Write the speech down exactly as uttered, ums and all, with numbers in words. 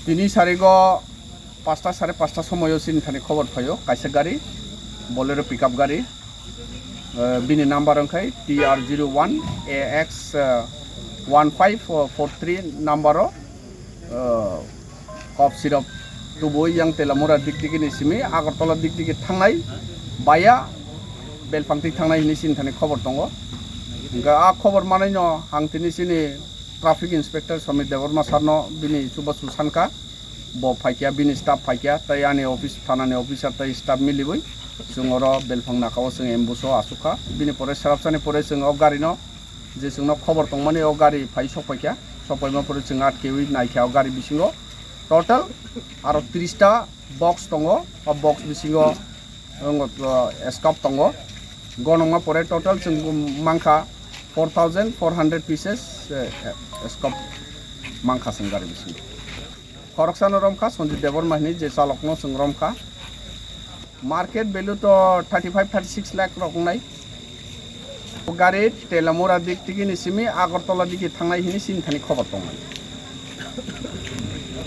Tini sarigo pasta sare pasta somoyo chini thani khobor phaio, kaisa gari, Bolero pickup gari, eh, bini number wngkhai T R zero one A X, eh, one five four three number o, eh, kop sirok tubui yang Telamura dik digi ni simi Agartala dik digi thangnai baya Belpangti thangnai hini chini thani khobor tongo. Hingkha a khobor manai no ang tini chini Traffic Inspector Somit Debbarma sir no bini chubachu sankha. Bo phaikya, bini staff phaikya, tei ani office, thanani officer tei staff miliwi chwng oro Belphang nakao chwng ambush o achukha. Bini pore srapsani pore chwng o gari no je chwngno khobor tongmani o gari phai sokpaikha. Sokpaima pore chwng atkewi naikha o gari bisingo. Total aro tris ta box tongo, o box bisingo wngo, uh, scope tongo. Gonokma pore total chwng mankha four thousand four hundred pieces, eh, scope mankha chwng gari bisingo. Khoroksano romkha Sanjit Debbarma hini je chalokno chwng romkha. Market value to thirty five, thirty six lakh rok wngnai. O gari Telamura dik tigi ni simi Agartala digi thangnai hini chini thani khobor tongnai.